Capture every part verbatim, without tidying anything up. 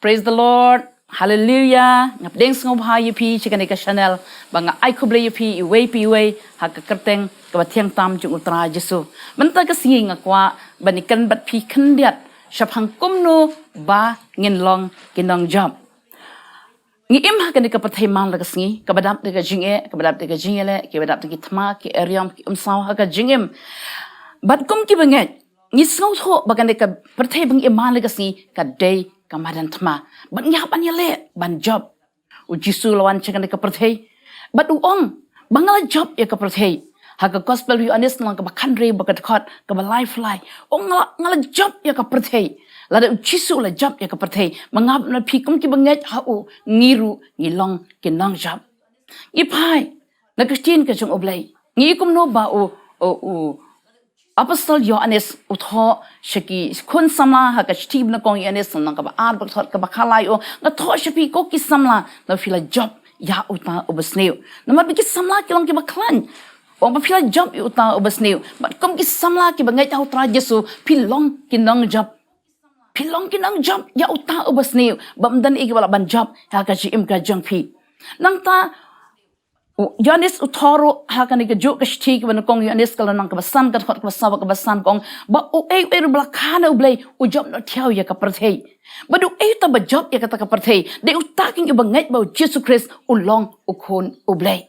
Praise the Lord. Hallelujah. Nga pdiang sngewbha ïa phi sha kane ka channel ba nga ai khublei ïa phi iwei pa iwei ha ka kyrteng kaba thiang tam jong U Trai Jisu. Mynta ka sngi nga kwah ban ïakren bad phi khyndiat shaphang kumno ba ngin long ki nongjop. Ngi im ha kane ka pyrthei man la ka sngi, kaba dap da ka jingeh, kaba dap da ka jingeh leh, kaba dap da ki thma, ki eriam, ki umsaw ha ka jingim. Bad kum ki bangeit, ngi sngewthuh ba kane ka pyrthei ba ngi im man la ka sngi ka dei ka madan thma. Bad ngi hap ban ïaleh ban jop. U Jisu u la wan sha kane ka pyrthei bad u ong ba nga la jop ïa ka pyrthei. Ha ka Gospel u Ïoannis lynnong kaba khathynriew bad ka dkhot kaba laiphew lai, u ong nga la, nga la jop ïa ka pyrthei. Lada u Jisu u la jop ïa ka pyrthei, ma nga bad ma phi kum ki bangeit ha u, ngi ruh ngi long ki nongjop. Ngi phai na ka ktien ka jong U Blei. Ngi kumno ba u, u, u Apostol Ïoannis u thoh sha ki khun samla ha ka shithi banyngkong Ïoannis lynnong kaba ar bad ka dkhot kaba khatlai, u ong nga thoh sha phi ko ki samla, namar phi la jop ïa uta uba sniew. Namar ba ki samla ki long kiba khlaiñ. U ong ba phi la jop ïa uta uba sniew. Bad kum ki samla kiba ngeit ha U Trai Jisu, phi long ki nongjop. Phi long ki nongjop ïa uta uba sniew. Bym don ei ei ba lah ban jop ha ka jingim ka jong phi. Nangta u Ïoannis u thoh ruh ha kane kajuh ka shithi kaba nyngkong Ïoannis ka lynnong kaba san, ka dkhot kaba saw bad kaba san, ka ong ba uei uei ruh ba la kha na U Blei u jop noh thiaw ïa ka pyrthei. Bad uei uta ba jop ïa kata ka pyrthei, dei uta kein uba ngeit ba u Jisu Khrist u long u Khun U Blei.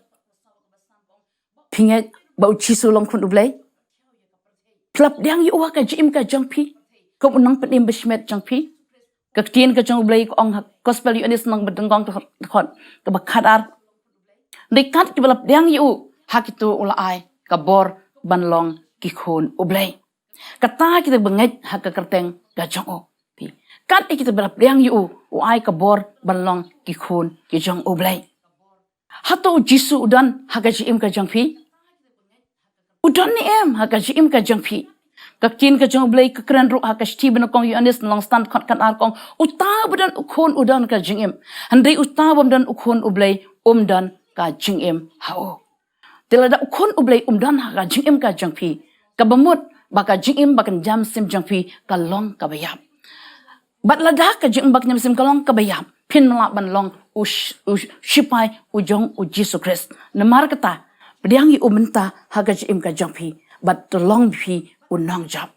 Phi ngeit ba u Jisu u long Khun U Blei? Phi la pdiang ïa u ha ka jingim ka jong phi kum u nongpynim ba shimet jong phi? Ka ktien ka jong U Blei ka ong ha Gospel Ïoannis lynnong ba nyngkong, ka dkhot kaba khatar, dei kat kiba la pdiang ïa u, ha kito u la ai ka bor ban long ki khun U Blei. Kata kita ba ngeit ha ka kyrteng ka jong u. Phi, kat ïa kita ba la pdiang ïa u, u ai ka bor ban long ki khun ki jong U Blei. Hato u Jisu u don ha ka jingim ka jong phi? U don ne em ha ka jingim ka jong phi? Ka ktien ka jong U Blei ka kren ruh ha ka shithi banyngkong Ïoannis lynnong san, dkhot khatar, ka ong uta ba don u Khun u don ka jingim. Hynrei uta bym don u Khun U Blei um don ka jingim ha u. Te lada u Khun U Blei um don ha ka jingim ka jong phi, kaba mut ba ka jingim ba kynja mynsiem jong phi ka long kaba ïap. Bad lada ka jingim ba kynja mynsiem ka long kaba ïap, phin ym lah ban long u sh-, u shipai u jong u Jisu Khrist. Namar kata, pdiang ïa u mynta ha ka jingim ka jong phi bad to long phi u nongjop.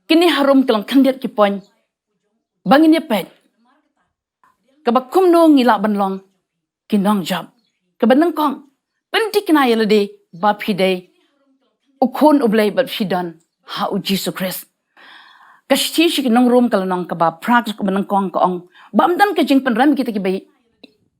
Kine harum ki long khyndiat ki point ba ngin ïa peit kaba kumno ngi lah ban long ki nongjop. Kaba nyngkong, pynthikna ïa lade ba phi dei u Khun U Blei bad phi don ha u Jisu Khrist. Ka shithi sha ki nong Rom ka lynnong kaba phra, ka dkhot kaba nyngkong, ka ong ba ym don ka jingpynrem ïa kita kiba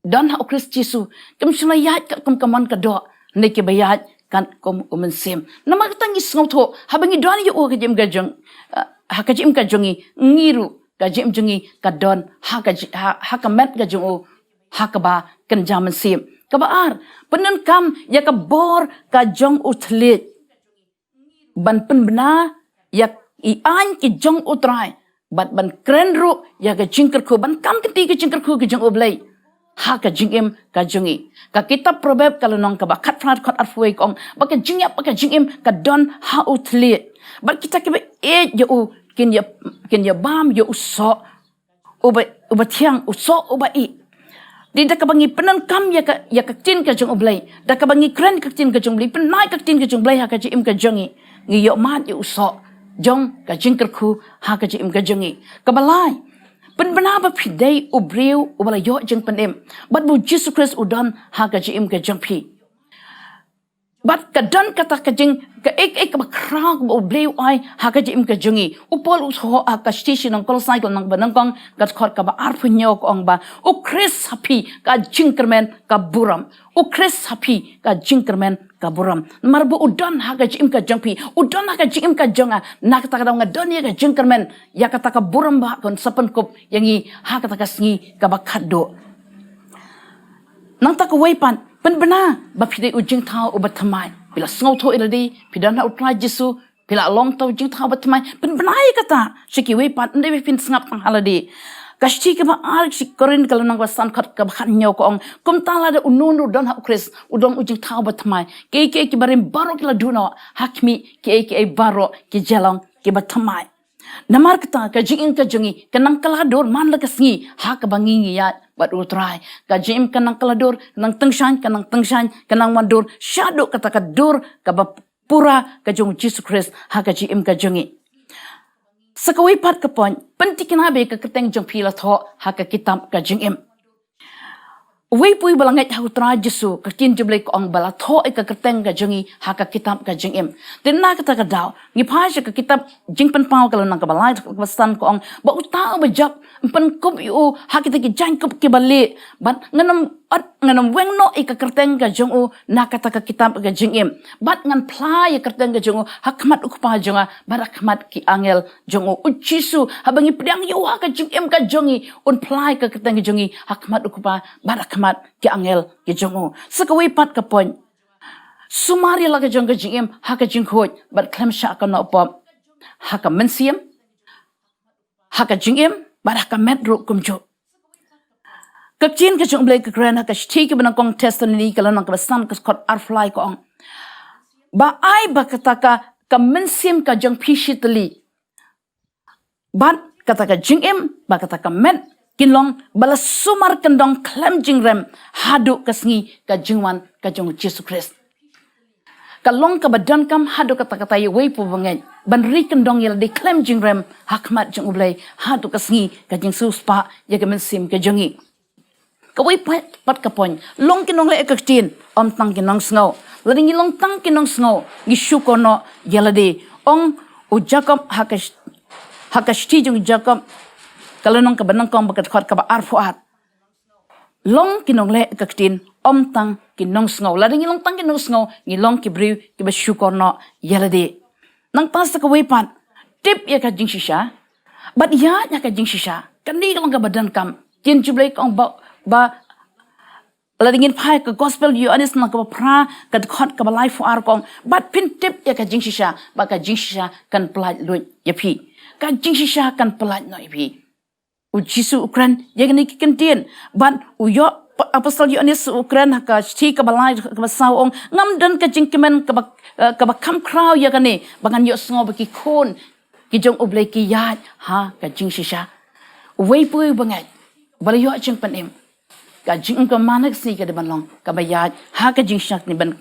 don ha u Khrist Jisu. Kim shym la ïaid katkum ka mon ka doh, hynrei kiba ïaid katkum u Mynsiem. Namar kata ngi sngewthuh haba ngi don ïa u ha ka jingim ka jong, eh, ha ka jingim ka jong ngi, ngi ruh ka jingim jong ngi ka don ha ka ji-, ha, ha ka met ka jong u, ha kaba kynja mynsiem. Kaba ar, pyndonkam ïa ka bor ka jong u thylliej ban pynbna ïa i aiñ ki jong u Trai bad ban kren ruh ïa ka jingkyrkhu, ban kam kti ka jingkyrkhu ka jong U Blei ha ka jingim ka jong ngi. Ka kitab Proverb ka lynnong kaba khatphra, dkhot arphew wei, ka ong ba ka jingïap bad ka jingim ka don ha u thylliej, bad kita kiba ïeit ïa u kin ïa, kin ïa bam ïa u soh uba, uba thiang, u soh uba ih. Te da kaba ngi pyndonkam ïa ka, ïa ka ktien ka jong U Blei, da kaba ngi kren ka ktien ka jong U Blei, pynbna ïa ka ktien ka jong U Blei ha ka jingim ka jong ngi, ngi ïohmad ïa u soh jong ka jingkyrkhu ha ka jingim ka jong ngi. Kaba lai, pynbna ba phi dei u briew uba la ïoh jingpynim bad ba u Jisu Khrist u don ha ka jingim ka jong phi. Bad ka don kata ka jing, kaei kaei kaba khraw kaba U Blei u ai ha ka jingim ka jong ngi. U Paul u thoh ha ka shithi sha ki nong Kolosai ka lynnong ba nyngkong, ka dkhot kaba arphew hynñiew, ka ong ba u Khrist ha phi ka jingkyrmen ka burom. U Khrist ha phi ka jingkyrmen ka burom. Namar ba u don ha ka jingim ka jong phi, u don ha ka jingim ka jong nga. Na kata ka daw nga don ïa ka jingkyrmen, ïa kata ka burom ba kan sa pynkup ïa ngi ha kata ka sngi kaba khatduh. Nangta kawei pat, pynbna ba phi dei u jingthaw uba thymmai. Phi la sngewthuh ïa lade, phi don ha u Trai Jisu, phi la long uta u jingthaw uba thymmai. Pynbna ïa kata sha kiwei pat, ym dei ba phin sngap tang ha lade. Ka shithi kaba ar sha ki Korinth ka lynnong kaba san, dkhot kaba khathynñiew, ka ong, kumta lada uno uno u don ha u Khrist, u don u jingthaw uba thymmai. Kiei kiei kiba rim baroh ki la duh noh, ha khmih, kiei kiei baroh ki jia long kiba thymmai. Namar kata ka jingim ka jong ngi ka nang kylla dur man la ka sngi ha kaba ngi ngi ïaid bad U Trai. Ka jingim ka nang kylla dur, nang tyngshaiñ, ka nang tyngshaiñ, ka nang wandur shaduh kata ka dur kaba pura ka jong U Jisu Khrist ha ka jingim ka jong ngi. Sa kawei pat ka point, pynthikna ba ka kyrteng jong phi la thoh ha ka kitab ka jingim. Uwei pa uwei ba la ngeit ha U Trai Jisu, ka ktien jong U Blei ka ong ba la thoh ïa ka kyrteng ka jong ngi ha ka kitab ka jingim. Te na kata ka daw ngi phai sha ka kitab Jingpynpaw ka lynnong kaba lai, kaba san ka ong ba uta uba jop, yn pynkup ïa u ha kita ki jaiñkup kiba lieh, bad ngan ym ot, ngan ym weng noh ïa ka kyrteng ka jong u na kata ka kitab ka jingim, bad ngan phla ïa ka kyrteng ka jong u ha khmat U Kpa jong nga bad ha khmat ki angel jong u. U Jisu, haba ngi pdiang ïa u ha ka jingim ka jong ngi, un phla ïa ka kyrteng ka jong ngi ha khmat U Kpa bad ha khmat ki angel ki jong u. Sa kawei pat ka point, sumar ïa la ka jong ka jingim ha ka jingkhuid bad khlem shah ka noh pop, ha ka mynsiem, ha ka jingim bad ha ka met ruh kumjuh. Ka ktien ka jong U Blei ka kren ha ka shithi kaba nyngkong Thessaloni ka lynnong kaba san, ka dkhot arphew lai, ka ong ba ai ba kata ka, ka mynsiem ka jong phi shi tylli bad kata ka jingim bad kata ka met kin long ba la sumar kyndong khlem jingrem haduh ka sngi ka jingwan ka jong U Jisu Khrist. Ka long kaba donkam haduh katta katta ïa uwei pa uwei ba ngeit ban ri kyndong ïa lade khlem jingrem ha khmat jong U Blei haduh ka sngi ka jingsiewspah ïa ka mynsiem ka jong ngi. Kawei pat, pat ka point, long ki nongleh ka ktien, ym tang ki nongsngew. Lada ngi long tang ki nongsngew, ngi shukor noh ïa lade. Ong u Jakob ha ka sh-, ha ka shithi jong u Jakob ka lynnong kaba nyngkong bad ka dkhot kaba arphew ar, long ki nongleh ka ktien, ym tang ki nongsngew. Lada ngi long tang ki nongsngew, ngi long ki briew kiba shukor noh ïa lade. Nangta sa kawei pat, tip ïa ka jingshisha bad ïaid ïa ka jingshisha, kane ka long kaba donkam. Ktien jong U Blei ka ong ba, ba lada ngin phai ka gospel Ïoannis lynnong kaba phra ka dkhot kaba laiphew ar, ka ong bad phin tip ïa ka jingshisha bad ka jingshisha kan pyllait luid ïa phi. Ka jingshisha kan pyllait noh ïa phi. U Jisu u kren ïa kine ki kyntien, bad u Ïo-, Apostol Ïoannis u kren ha ka shithi kaba lai, kaba saw, ong, ngam don ka jingkmen kaba, eh, kaba kham khraw ïa kane, ba ngan ïohsngew ba ki khun ki jong U Blei ki ïaid ha ka jingshisha. Uwei pa uwei ba ngeit ba la ïoh jingpynim, ka jingim ka man ka sngi ka dei ban long kaba ïaid ha ka jingshisha, ne ban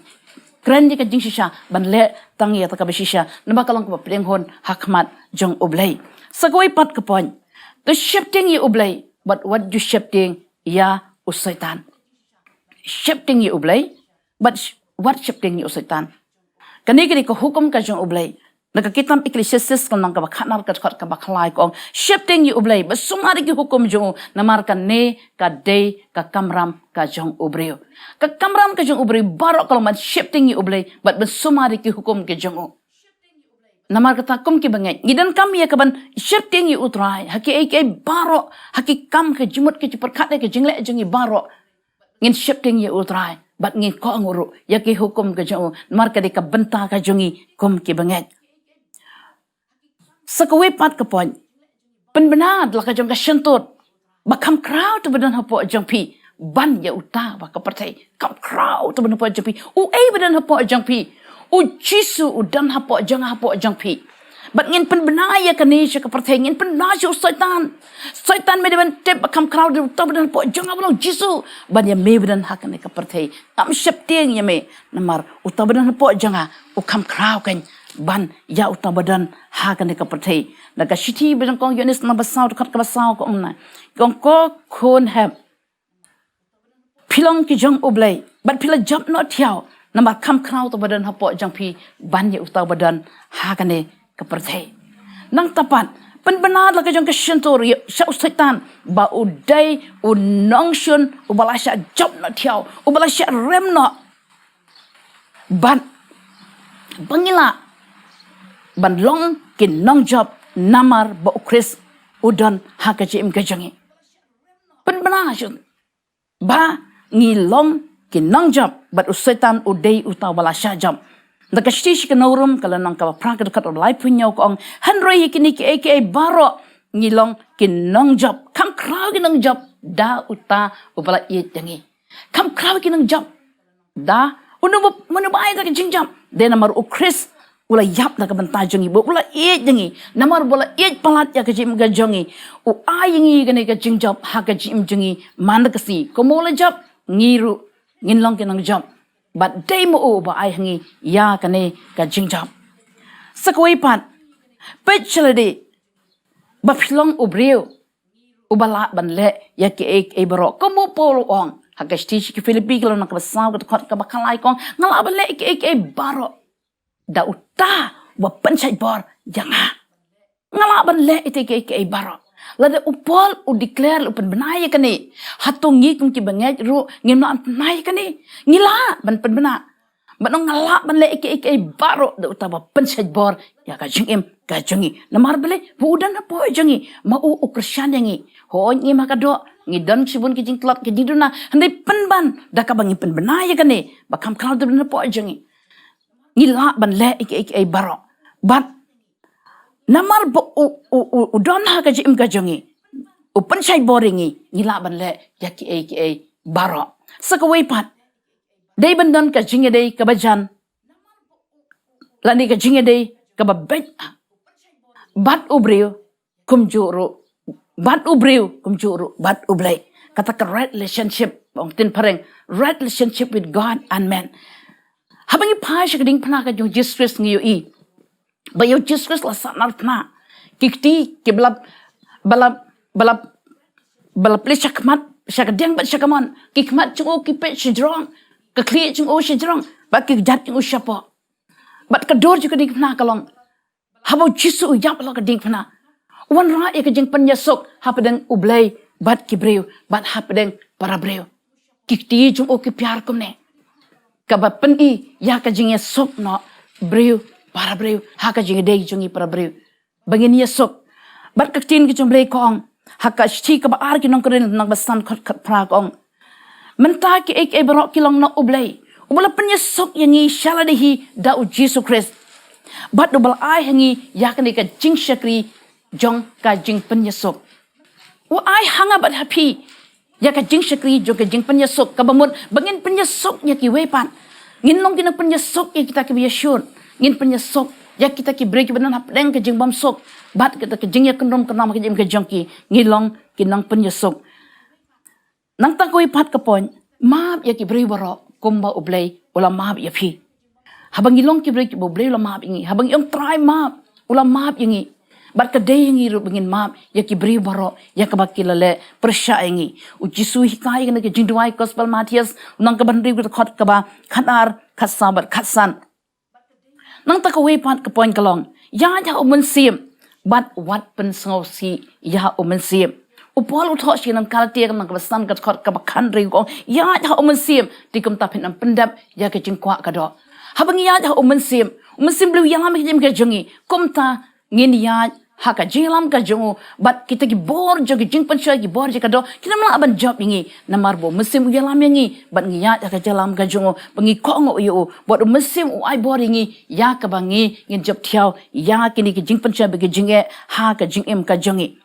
kren ïa ka jingshisha, ban leh tang ïa kata kaba shisha, namar ka long kaba pdiang hun ha khmat jong U Blei. Sa kawei pat ka point, ka sheptieng ïa U Blei bad wat ju sheptieng ïa u Soitan. Sheptieng ïa U Blei bad sh-, wat sheptieng ïa u Soitan. Kane ka dei ka hukum ka jong U Blei. Na ka kitab Ecclesiastes ka lynnong kaba khatnar ka dkhot kaba khatlai, ka ong, sheptieng ïa U Blei bad sumar ïa ki hukum jong u, namar kane ka dei ka kamram ka jong u briew. Ka kamram ka jong u briew baroh ka long ban sheptieng ïa U Blei bad ban sumar ïa ki hukum ki jong u. Namar kata kum ki bangeit ngi donkam ïa ka ban sheptieng ïa U Trai ha kiei kiei baroh, ha ki kam, ka jingmut, ka jingpyrkhat, ka jingleh jong ngi baroh. Ngin sheptieng ïa U Trai bad ngin kohnguh ruh ïa ki hukum ka jong u, namar ka dei ka bynta ka jong ngi kum ki bangeit. Sa kawei pat ka point, pynbna da la ka jong ka shyntur ba kham khraw uta ba don hapoh jong phi ban ïa uta ba ha ka pyrthei. Kham khraw uta ba don hapoh jong phi. Uei ba don hapoh jong phi? U Jisu u don hapoh jong nga, hapoh jong phi. Bad ngin pynbna ïa kane sha ka pyrthei, ngin pynbna sha u Soitan. Soitan, me dei ban tip ba kham khraw uta ba don hapoh jong nga ba long Jisu, ban ïa me ba don ha kane ka pyrthei. Ngam sheptieng ïa me, namar uta ba don hapoh jong nga u kham khraw keiñ ban ïa uta ba don ha kane ka pyrthei. Na ka shithi ba nyngkong Ïoannis lynnong ba saw, dkhot kaba saw, ka ong kumne, ka ong, ko khun hep, phi long ki jong U Blei bad phi la jop noh thiaw, namar kham khraw uta ba don hapoh jong phi ban ïa uta ba don ha kane ka pyrthei. Nangta pat, pynbna da la ka jong ka shyntur ïa, sha u Soitan ba u dei u nongshun uba la shah jop noh thiaw, uba la shah rem noh, bad ba ngi lah ban long ki nongjop namar ba U Khrist u don ha ka jingim ka jong ngi. Pynbna shuh ba ngi long ki nongjop bad u Soitan u dei uta uba la shah jop. Da ka shithi sha ki nong Rom ka lynnong kaba phra ka dkhot kaba laiphew hynñiew, ka ong, hynrei ïa kine kiei kiei baroh ngi long ki nongjop, kham khraw ki nongjop da uta uba la ïeit ïa ngi. Kham khraw ki nongjop da uno ba, mano ba ai da ka jingjop? Dei namar U Khrist U la ïap na ka bynta jong ngi, ba u la ïeit ïa ngi. Namar ba u la ïeit palat ïa ka jingim ka jong ngi, u ai ïa ngi kane ka jingjop ha ka jingim jong ngi man la ka sngi. Kumba u la jop, ngi ruh ngin long ki nongjop. Bad dei ma u ba ai ha ngi ïa kane ka jingjop. Sa kawei pat, peit sha lade, ba phi long u briew uba lah ban leh ïa kiei kiei baroh. Kumba u Paul u ong ha ka shithi sha ki Philippi ka lynnong kaba saw ka dkhot kaba khatlai, ka ong, nga lah ban leh ïa kiei kiei baroh da uta uba pynshait bor ïa nga. Nga lah ban leh ïa kiei kiei baroh. Lada u Paul u declare, u pynbna ïa kane, hato ngi kum ki bangeit ruh ngim lah ban pynbna ïa kane? Ngi lah ban pynbna. Ban ong nga lah ban leh ïa kiei kiei baroh da uta uba pynshait bor ïa ka jingim ka jong ngi. Namar balei? Ba u don hapoh jong ngi. Ma u u kyrshan ïa ngi. Hooid, ngim ha ka doh, ngi don shibun ki jingtlot, ki jingduna. Hynrei pynban da kaba ngi pynbna ïa kane, ba kham khraw da u don hapoh jong ngi, ngi lah ban leh ïa kiei kiei baroh. Bad namar ba u, u, u, u don ha ka jingim ka jong ngi, u pynshait bor ïa ngi, ngi lah ban leh ïa kiei kiei baroh. Sa kawei pat, dei ban don ka jingïadei kaba jan, lane ka jingïadei kaba beit bad u briew kumjuh ruh bad u briew, kumjuh ruh bad U Blei. Kata ka right relationship, ba ong ktien phareng, right relationship with God and man. Haba ngi phai sha ka diengphna ka jong u Jisu Khrist, ngi ïohi ba ïa u Jisu Khrist la sahnarphna. Ki kti kiba la, ba la, ba la, ba la plie sha khmat, sha ka diang bad sha ka mon. Ki khmat jong u ki peit shajrong, ka khlieh jong u shajrong, bad ki kjat jong u shapoh. Bad ka dur jong ka diengphna ka long, haba u Jisu u ïap halor ka diengphna, u wanrah ïa ka jingpynïasuk hapdeng U Blei bad ki briew, bad hapdeng para briew. Ki kti jong u ki pher kumne, kaba pyni ïa ka jingïasuk noh briew para briew, ha ka jingïadei jong ngi para briew, ba ngin ïasuk. Bad ka ktien ka jong U Blei ka ong ha ka shithi kaba ar ki nong Korinth, lynnong ba san, dkhot khatphra, ka ong, mynta kiei kiei baroh ki long na U Blei, uba la pynïasuk ïa ngi sha lade hi da u Jisu Khrist, bad uba la ai ha ngi ïa kane ka jingshakri jong ka jingpynïasuk. U ai ha nga bad ha phi ïa ka jingshakri jong ka jingpynïasuk, kaba mut ba ngin pynïasuk ïa kiwei pat. Ngin long ki nongpynïasuk ïa kita kiba ïashun. Ngin pynïasuk ïa kita ki briew kiba don hapdeng ka jingbymsuk bad kita ki jingïakynrum kynram ha ka jingim ka jong ki. Ngi long ki nongpynïasuk. Nangta kawei pat ka point, map ïa ki briew baroh kumba U Blei u la map ïa phi. Haba ngi long ki briew kiba U Blei u la map ïa ngi, haba ngi ong Trai map, u la map ïa ngi. Bad ka dei ïa ngi ruh ba ngin map ïa ki briew baroh ïa kaba ki la leh pyrshah ïa ngi. U Jisu u hikai ïa kane ka jingduwai, Gospel Mathaios, lynnong kaba hynriew, ka dkhot kaba khatar, khatsaw bad khatsan. Nangta kawei pat ka point ka long, ïaid ha u Mynsiem bad wat pynsngewsih ïa u Mynsiem. U Paul u thoh sha ki nong Galatia, ka lynnong kaba san, ka dkhot kaba khathynriew, ka ong, ïaid ha u Mynsiem, te kumta phin ym pyndep ïa ka jingkwah ka doh. Haba ngi ïaid ha u Mynsiem, u Mynsiem Blei u ïalam ïa ka jingim ka jong ngi, kumta ngin ïaid ha ka jingïalam ka jong u, bad kita ki bor jong ki jingpynshoi, ki bor jong ka doh kin ym lah ban jop ïa ngi, namar ba u Mynsiem u ïalam ïa ngi, bad ngi ïaid ha ka jingïalam ka jong u, ba ngi kohnguh ïa u, bad u Mynsiem u ai bor ïa ngi ïa kaba ngi, ngin jop thiaw ïa kine ki jingpynshoi bad ki jingeh ha ka jingim ka jong ngi.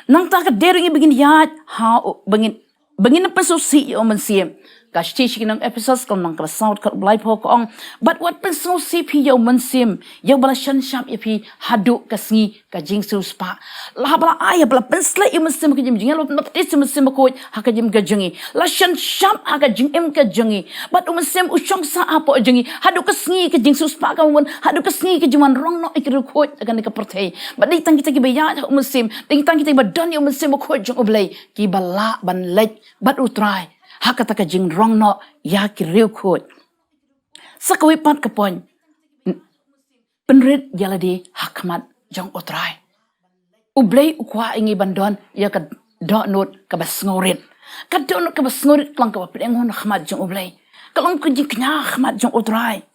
Nangta ka dei ruh ïa ngi ba ngin ïaid ha u, ba ngin, ba ngin pynsngewsih ïa u Mynsiem. Ka shithi sha ki nong Ephesos, ka lynnong kaba saw, dkhot ba laiphew, ka ong, bad wat pynsngewsih phi ïa u Mynsiem, ïa uba la shan shap ïa phi haduh ka sngi ka jingsiewspah. La haba la ai, haba la pynshlei ïa u Mynsiem ha ka jingim jong ngi, la baptis ïa u Mynsiem Bakhuid ha ka jingim ka jong ngi, la shan shap ha ka jingim ka jong ngi, bad u Mynsiem u shong sah hapoh jong ngi haduh ka sngi ka jingsiewspah, ka mon, haduh ka sngi ka jingwan rong noh ïa ki riewkhuid ha kane ka pyrthei. Bad dei tang kita kiba ïaid ha u Mynsiem, dei tang kita kiba don ïa u Mynsiem Bakhuid jong U Blei, kiba lah ban leit bad u Trai ha kata ka jingrong noh ïa ki riewkhuid. Sa kawei pat ka point, pynrit ïa lade ha khmat jong u Trai. U Blei u kwah ïa ngi ban don ïa ka dohnud kaba sngewrit. Ka dohnud kaba sngewrit ka long kaba pdeng hun ha khmat jong U Blei. Ka long ka jingkñia ha khmat jong u Trai.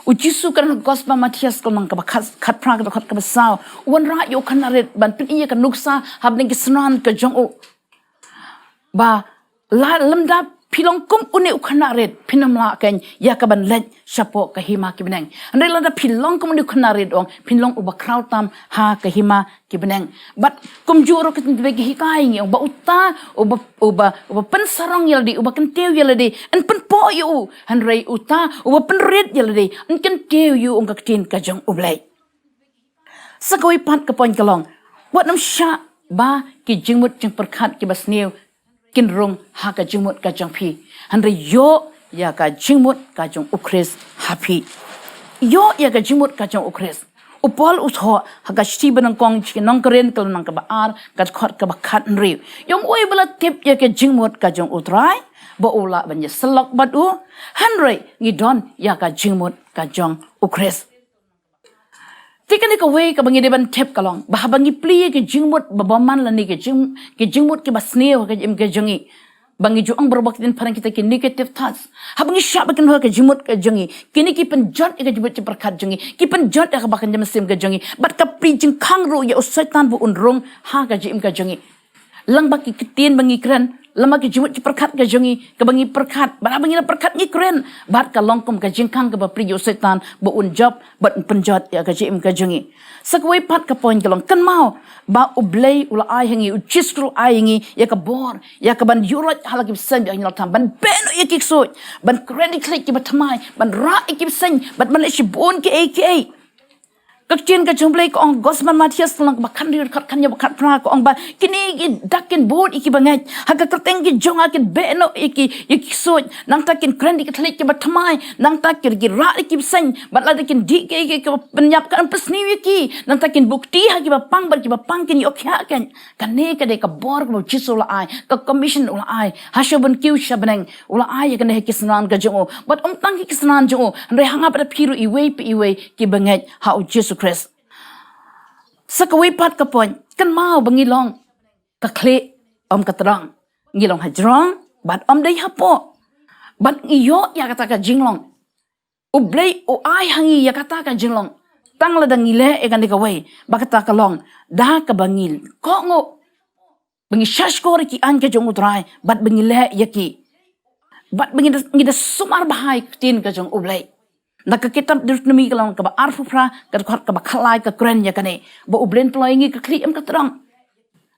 U Jisu, ka don ha Gospel Mathaios, ka lynnong kaba khat, khatphra, ka dkhot kaba saw, u wanrah ïa u khynnah rit ban pyni ïa ka nuksa hapdeng ki synran ka jong u, ba la lymdap phi long kum une u khynnah rit, phin ym lah kein ïa ka ban leit shapoh ka hima ki bneng. Hynrei lada phi long kum une u khynnah rit, ong, phin long uba khraw tam ha ka hima ki bneng. Bad kumjuh ruh ka ktien bad ki hikai ngi ong ba uta uba, uba, uba pynsarong ïa lade, uba kyntiew ïa lade, yn pynpoh ïa u. Hynrei uta uba pynrit ïa lade, yn kyntiew ïa u, ong ka ktien ka jong U Blei. Sa kawei pat ka point ka long, wat nym shah ba ki jingmut jingpyrkhat kiba sniew kin rung ha ka jingmut ka jong phi. Hynrei ïoh ïa ka jingmut ka jong U Khrist ha phi. Ïoh ïa ka jingmut ka jong U Khrist. U Paul u thoh ha ka shithi ba nyngkong sha ki nong Korinth ka lynnong kaba ar, ka dkhot kaba khathynriew. Ïa uwei ba la tip ïa ka jingmut ka jong U Trai, ba u lah ban ïasyllok bad u, hynrei ngi don ïa ka jingmut ka jong U Khrist. Te kane kawei kaba ngi dei ban tip ka long ba haba ngi plie ïa ki jingmut ba bymman lane ki jing, ki jingmut kiba sniew ha ka jingim ka jong ngi, ba ngi ju ong baroh ba ki dei phareng kita ki negative thoughts. Haba ngi shah ba kin ha ka jingmut ka jong ngi, kine ki pynjot ïa ka jingmut jingpyrkhat jong ngi, ki pynjot ïa ka ba ka mynsiem ka jong ngi. Bad ka plie jingkhang ruh ïa u Soitan ba un rung ha ka jingim ka jong ngi. Lang ba ki ktien ba ngi kren, lang ba ki jingmut jingpyrkhat ka jong ngi, kaba ngi pyrkhat, bad haba ngi la pyrkhat ngi kren, bad ka long kum ka jingkhang kaba plie ïa u Soitan ba un jop bad un pynjot ïa ka jingim ka jong ngi. Sa kawei pat ka point ka long, kynmaw ba U Blei u la ai ha ngi, U Jisu u la ai ha ngi ïa ka bor, ïa ka ban ïuhroit ha la ki bseiñ ba ngi la tham, ban beh noh ïa ki ksuid, ban kren ïa ki khlieh kiba thymmai, ban rah ïa ki bseiñ, bad ban leh shibun kiei kiei. Ka ktien ka jong U Blei ka ong, Gospel Mathaios ka lynnong kaba khathynriew, dkhot khatñiew bad khatphra, ka ong ba kine ki dak kin bud ïa kiba ngeit, ha ka kyrteng ka jong nga kin beh noh ïa ki, ïa ki ksuid, nangta kin kren ïa ki khlieh kiba thymmai, nangta kin, kin rah ïa ki bseiñ, bad lada kin dih kiei kiei kiba pynïap kan pynsniew ïa ki, nangta kin buh kti ha kiba pang bad kiba pang kin ïoh khiah kein. Kane ka dei ka bor kaba U Jisu u la ai, ka commission u la ai ha shibun kiew sha bneng. U la ai ïa kane ha ki synran ka jong u, bad ym tang ha ki synran jong u, hynrei ha nga bad phi ruh iwei pa iwei kiba ngeit ha U Jisu Khrist. Sa kawei pat ka point, kynmaw ba ngi long ka khlieh, ym ka tdong. Ngi long hajrong bad ym dei hapoh. Bad ngi ïoh ïa kata ka jinglong. U Blei u ai ha ngi ïa kata ka jinglong tang lada ngi leh ïa kane kawei, ba kata ka long da kaba ngi kohnguh, ba ngi shahshkor ïa ki aiñ ka jong U Trai, bad ba ngi leh ïa ki, bad ba ngi da, ngi da sumar bha ïa ka ktien ka jong U Blei. Na ka kitab Deuteronomi ka lynnong kaba arphew phra, ka dkhot kaba khatlai ka kren ïa kane, ba U Blei un pynlong ïa ngi ka khlieh ym ka tdong.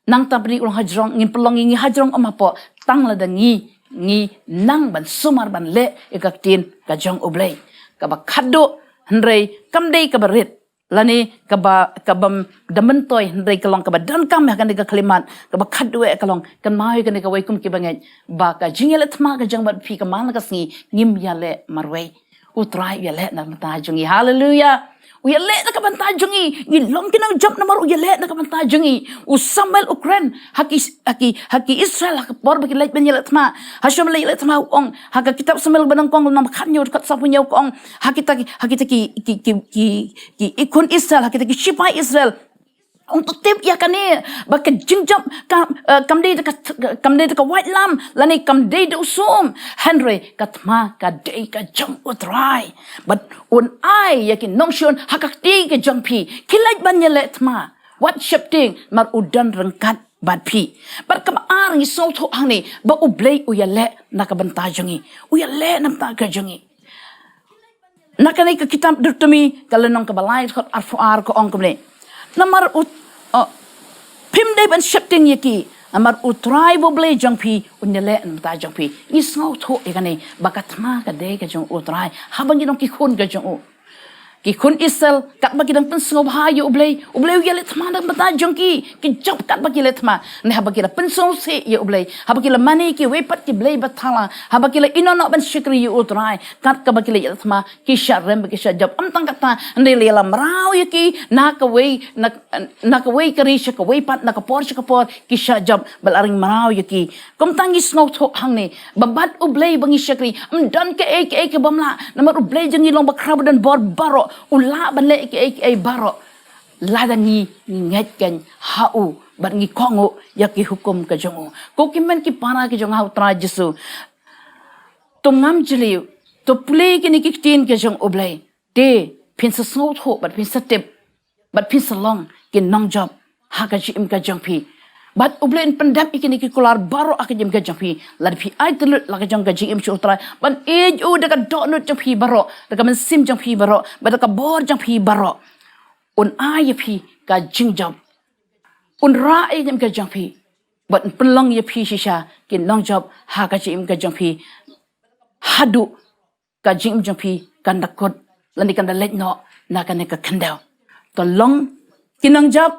Nangta ba ngi long hajrong, ngin pynlong ïa ngi hajrong ym hapoh, tang lada ngi, ngi nang ban sumar ban leh ïa ka ktien ka jong U Blei. Kaba khatduh, hynrei kam dei kaba rit, lane kaba, kaba da myntoi, hynrei ka long kaba donkam ha kane ka khyllipmat. Kaba khatduh eh ka long, kynmaw ïa kane kawei kum kiba ngeit, ba ka jingïaleh thma ka jong nga bad phi ka man la ka sngi ngim ïaleh marwei. U Trai u ïaleh na ka bynta jong ngi. Haleluya. U ïaleh na ka bynta jong ngi. Ngi long ki nongjop namar u ïaleh na ka bynta jong ngi. U Samuel u kren ha ki, ha ki, ha ki Israel ha ka por ba ki leit ban ïaleh thma. Ha shuwa ban leit ïaleh thma u ong, ha ka kitab Samuel ba nyngkong lynnong ba khatñiew, dkhot sawphew hynñiew ka ong, ha kita ki, ha kita ki, ki, ki, ki, ki khun Israel, ha kita ki shipai Israel. Ong to tip ïa kane, ba ka jingjop ka, eh, kam dei da ka, kam dei da ka waitlam, lane kam dei da u sum. Hynrei ka thma ka dei ka jong U Trai. Bad un ai ïa ki nongshun ha ka kti ka jong phi. Khie leit ban ïaleh thma. Wat sheptieng, namar u don ryngkat bad phi. Bad kaba ar ngi sngewthuh hangne, ba U Blei u ïaleh na ka bynta jong ngi. U ïaleh na ka bynta ka jong ngi. Na kane ka kitab Deuteronomi, ka lynnong kaba lai, dkhot arphew ar ka ong kumne. Namar u, oh, phim dei ban sheptieng ïa ki, namar U Trai ba U Blei jong phi un ïaleh na ka bynta jong phi. Ngi sngewthuh ïa kane, ba ka thma ka dei ka jong U Trai. Haba ngi long ki khun ka jong u. Ki khun Israel, katba ki dang pynsngewbha ïa U Blei, U Blei u ïaleh thma na ka bynta jong ki. Ki jop katba ki leh thma. Ne haba ki la pynsngewsih ïa U Blei, haba ki la mane kiwei pat ki blei bathala, haba ki la ïehnoh noh ban shakri ïa U Trai, kat kaba ki la ïaleh thma, ki shah rem bad ki shah jop. Ym tang kata, hynrei la ïalam mraw ïa ki na kawei, na, na kawei ka ri sha kawei pat, na ka por sha ka por, ki shah jop, bad la ring mraw ïa ki. Kumta ngi sngewthuh hangne, ba bad U Blei ba ngi shakri, ym don kaei kaei ka bym lah, namar U Blei jong ngi long ba khraw ba don bor baroh, u lah ban leh kaei kaei baroh. Lada ngi, ngi ngeit kein ha u, bad ngi kohnguh ïa ki hukum ka jong u. Ko ki hynmen ki para ki jong nga ha U Trai Jisu. To ngam jylliew, to pule kine ki ktien ki jong U Blei. Te phin sa sngewthuh, bad phin sa tip, bad phin sa long ki nongjop ha ka jingim ka jong phi. Bad U Blei un pyndep ïa kine ki kular baroh ha ka jingim ka jong phi. Lada phi ai tylli la ka jong ka jingim sha U Trai, ban ïeit u da ka dohnud jong phi baroh, da ka mynsiem jong phi baroh, bad da ka bor jong phi baroh, un ai ïa phi ka jingjop. Un rah ïa ka jingim ka jong phi. Bad un pynlong ïa phi shisha ki nongjop ha ka jingim ka jong phi. Haduh ka jingim jong phi kan da kut, lane kan da leit noh na kane ka khyndew. To long ki nongjop.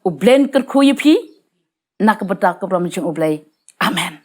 U Blei un kyrkhu ïa phi na ka bynta ka burom jong U Blei. Amen.